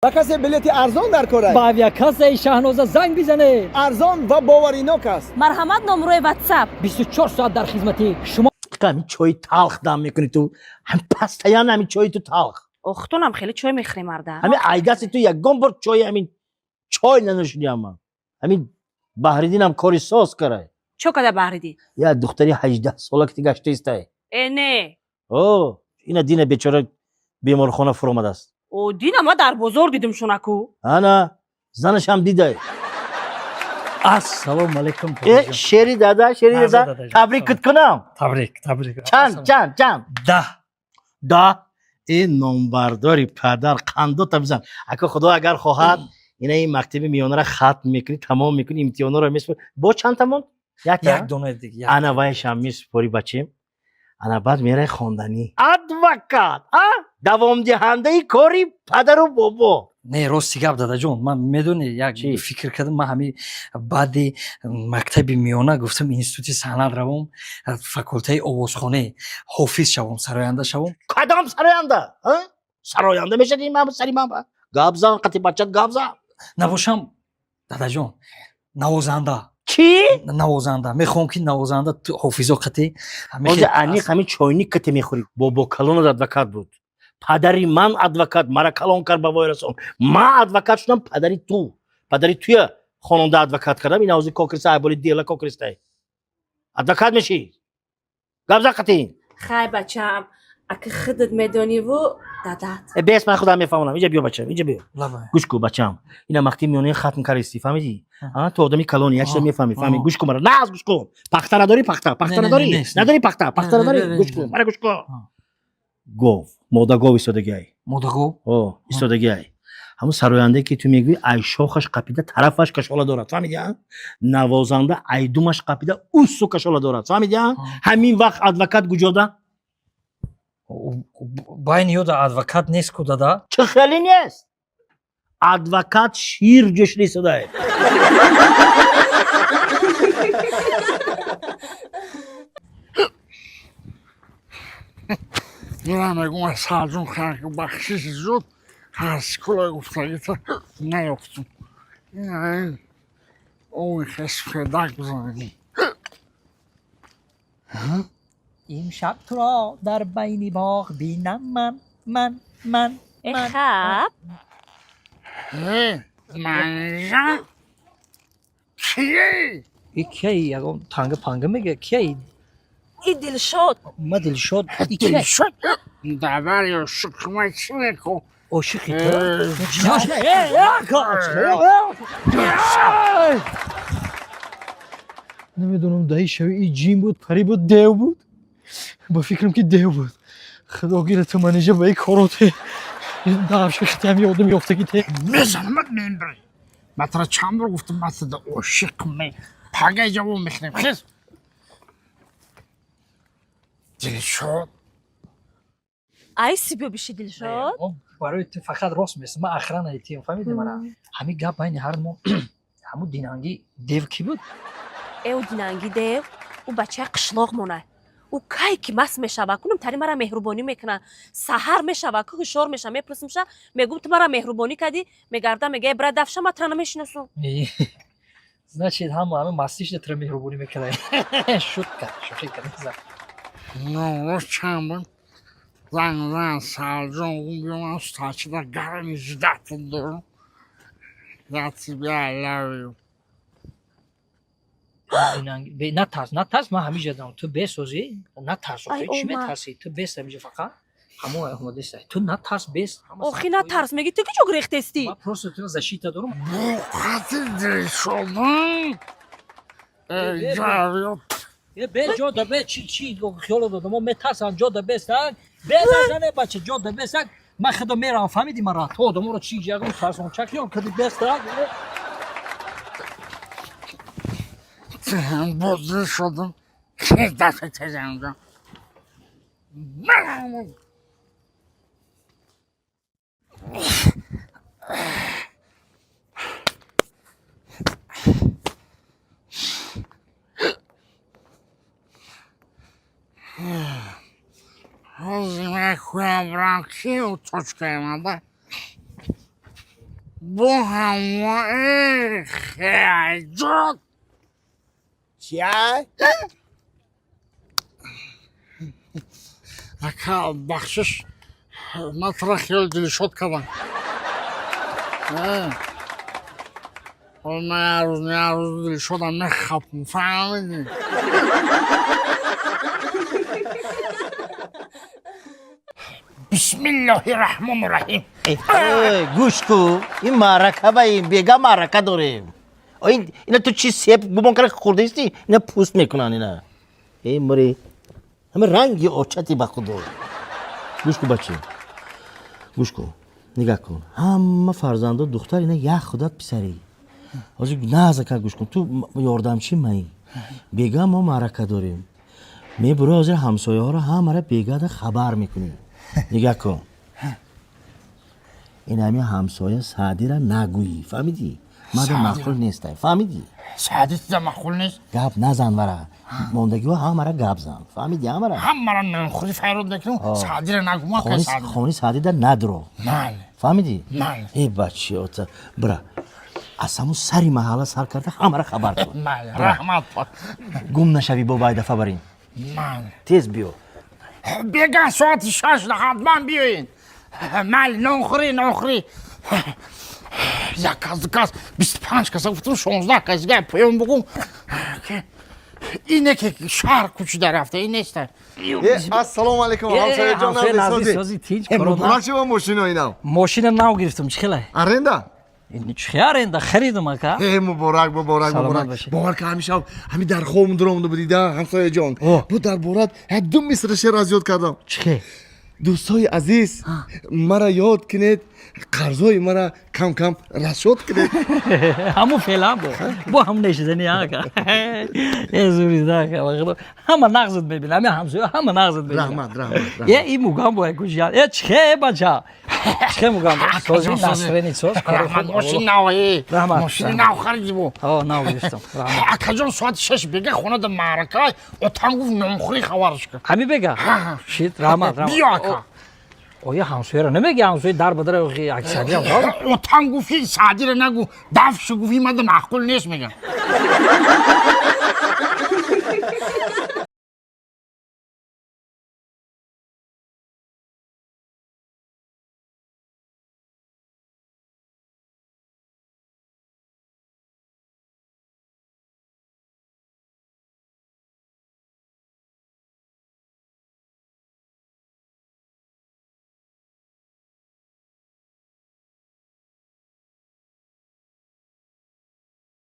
Ба касе билети арзон дар корай? Ба авиакассаи Шаҳноза занг бизанед. Арзон ва боваринок аст. Марҳамат, номрои ватсап. 24 соат дар хизмати шумо. Ҳамин чойи талх дам мекунӣ ту, ҳам постоянно ҳамин чойи ту талх. Охтонам хеле чой мехӯрем, марда. Ҳамин айдаси ту ягон бор чойи, ҳамин чой нанӯшидиам ман. Ҳамин Баҳриддинам кори соз карай. Чо када Баҳриддин? Я духтари 18 сола ки гаштаистай. Э, не. О, ина дина бечора беморхона фуромадааст. О, дина ма дар бозор дидим шунаку. Ана занашам дидай. Ассалому алайкум. Э, шери дада, шери дада, табрикат кунам. Табрик, табрик. Чанд, чанд, чанд? 10. 10. Э, номбардори падар, қандота бизан. Ака, худо агар хоҳад, ина ин мактаби миёнаро хатм мекунӣ, тамом мекунӣ, имтиҳонҳоро месупорӣ. Бо чанд тамом? Як дона диг. Ана вайшам месупорӣ, бачем. Ана баъд мерай хонданӣ. Адвокат, а? Давомдиҳандаи кори падару бобо. Не, рости гап, дадаҷон, ман медонӣ, як фикр кардам. Ман ҳами баъди мактаби миёна гуфтам, институти санъат равом, факултаи овозхонӣ, ҳофиз шавом, сароянда шавом. Кадом сароянда? Сароянда мешавӣ? Ман сари ман гап зан, қати бачат гап зан. Набошам, дадаҷон, навозанда. Чӣ? Навозанда мехоҳам, ки навозанда, ҳофизо қати. Ҳозир аниқ ҳамин чойник кате мехӯрӣ. Бобо калонат адвокат буд. Падари ман адвокат, мара калон кард, ба вой расон. Ман адвокат шудам, падари ту, падари туя хононда адвокат кардам. Ин ҳозир кокриста, айболи дела кокристай. Адвокат мешӣ, гап зан қатин. Хай, бачаам, ака худат медониву дадат. Э, бес, ман худам мефаҳмонам. Инҷа биё, бачам, инҷа биё. Гӯш кун, бачам, ина мактаби миёнаи хатм кардисти, фаҳмидӣ? Ту одами калони, як чиза мефаҳмӣ, фаҳмӣ? Гӯш кун мара, наз гӯш кун. Пахта надорӣ? Пахта, пахта надорӣ? Надорӣ пахта? Пахта надорӣ? Гӯш кун мара, гӯш кун. Гов, модагов истодагиай. Модагов. О, истодагиай. Ҳамун сарояндае ки ту мегӯӣ, ай шохаш қапида тарафаш кашола дорад, фаҳмидӣ? Навозанда айдумаш қапида уссу кашола дорад, фаҳмидӣ? Ҳамин вақт адвокат куҷода? Байни ёда адвокат нест ку, дада. Чӣ хеле нест? Адвокат шир ҷӯшида истодай. Мирам, мегум, Асалҷон, бахшиши зуд ҳар кулай гуфтагита наёфтум. Ин ови хесфедак бизанем. Имшаб туро дар байни боғ бинам ман, ман, ман. Э, хаб. Э, манжа кие? И кияи? Ягон танга панга мега, кияи? И Дилшод. Ма Дилшод? Дилшод дадар ё шукма чӣ меку? Ошиқи ту? Намедонам, даи шави и ҷин буд, парӣ буд, дев буд. Ба фикрам, ки дев буд. Худо гирад ту, манижа, ба и короте давшихти ҳами одам ёфтаги те. Мезанамат, мембирӣ. Ма тара чанд бор гуфтам, ма тада ошиқ ме пагай ҷавоб мекунем. Хез, Дилшод. Айси, биё биши, Дилшод. Барои ту фақат рост мест, ман охрана тием, фаҳмиди мана? Ҳамин гап байни ҳар мо, ҳамун динанги дев кӣ буд? Э, ӯ динанги дев, ӯ бачаи қишлоқ монад. Ӯ кай ки маст мешава, кунам тари мара меҳрубонӣ мекуна. Саҳар мешава, ку ҳушёр меша, мепурсимша, мегум, ту мара меҳрубонӣ кардӣ? Мегарда, мега, бра, дафша, ма тура намешиносум. Значит, ҳама ҳама мастишда тура меҳрубонӣ мекарда. Шутка, шӯхӣ карда. Номрош чанд буд? Занг зан, Салҷон, гум, биё, ман стачида гарми ждать дорам. Я тебя love you. Натарс, натарс, ман ҳамиҷа дорам, ту бесозӣ, натарс. Чӣ метарсӣ? Ту бес, ҳамиҷа фақат ҳамон омодаста, ту натарс, бес. Охи, натарс меги, ту куҷо гурехтестӣ? Ман просто туро защита дорам. Буқати Дилшодон. Бе, ҷо да бе, чи чи хиёло додам, мо метарсам, ҷо да бес, так бе, назане, бача, ҷо да бес, так ман худо меравам, фаҳмиди мара? То одаморо чи ягон тарсон чак хиёл кади, бес, так. Бо Дилшодон хез, дафа тезанҷа. Ҳозир мекӯям, брам, ки точкаи манда. Бо ҳамои хеҷот. Чия? Ака, бахшиш, ман тура хиёл дилшод кардам. Ҳоло ман як рӯз, як рӯз дилшодам мехапам, фаҳмидӣ? Бисмиллоҳи раҳмони раҳим. Гӯш ку, ин маърака ба ин бега маърака дорем. Ина ту чи сеп гумон кара хӯрдаисти? Ина пӯст мекунанд ина. Э мури, ҳама ранги очати ба худо. Гӯш ку, бача, гӯш ку, нигаҳ кун, ҳама фарзандо духтар, ина як худат писарӣ. Ҳозир наза кар, гӯш кун, ту ёрдамчи маӣ. Бега мо маърака дорем, мебуро ҳозир ҳамсояҳоро ҳамара бегада хабар мекунӣ. Нигаҳ кун, ин ҳами ҳамсоя Саъдира нагӯӣ, фаҳмидӣ? Мада маъқул нестай, фаҳмидӣ? Саъди тида маъқул нест? Гап назан вара, мондагиҳо ҳамара гап зан, фаҳмидӣ? Ҳамара ҳамара нонхӯрӣ файрод мекунам, Саъдира нагӯма. Хони Саъдида надро, фаҳмидӣ? Э бачи, ота бира, аз ҳамун сари маҳалла сар карда ҳамара хабар кун. Раҳмат. Гум нашавӣ, бо вай дафа барин. Тез биё. Бега соати 6 ҳатман биёед. Майли, нонхӯрӣ, нонхӯрӣ. Як кас, ду кас, 25 каса гуфтам, 16 кас дига поён бугум. Ине ки шаҳр кӯчида рафта, ин неста. Ассалому алайкум, ҳамсояҷон. Муборак шумо, мошино инав. Мошина нав гирифтам, чӣ хелай? Аренда? Чӣ аренда, харидам, ака. Э, муборак, муборак, муборак. Бовар ка, ҳамиша ҳами дар хобам дуромда будида, ҳамсояҷон. Бу дар борат як ду мисра шеър аз ёд кардам. Чӣ хел? Дӯстои азиз, мара ёд кунед, қарзҳои мара кам кам расшод кунед. Ҳамун феълан бо ҳам нешидани, ака. Э зурида, ака, ҳама нағзат мебина, ҳами ҳамсоя ҳама нағзат мебина. Раҳмат, раҳмат. Е, и мугам бо якуш. Е, чихе, бача, чихе, мугам сози насрени соз. Раҳмат, мошин нав, е. Раҳмат. Мошини нав хариди бо? О, нав гирифтам. Акаҷон, соати 6 бега хонада маърака, отам гуфт нонхӯрӣ хабарш кар. Ҳами бега шит, раҳмат, раҳмат. Биё, ака. Оя, ҳамсояро намеги, ҳамсоя дар бадара аксариям. Отам гуфт, Саъдира нагу, дафшу гуфт, мада маъқул нест, мегам.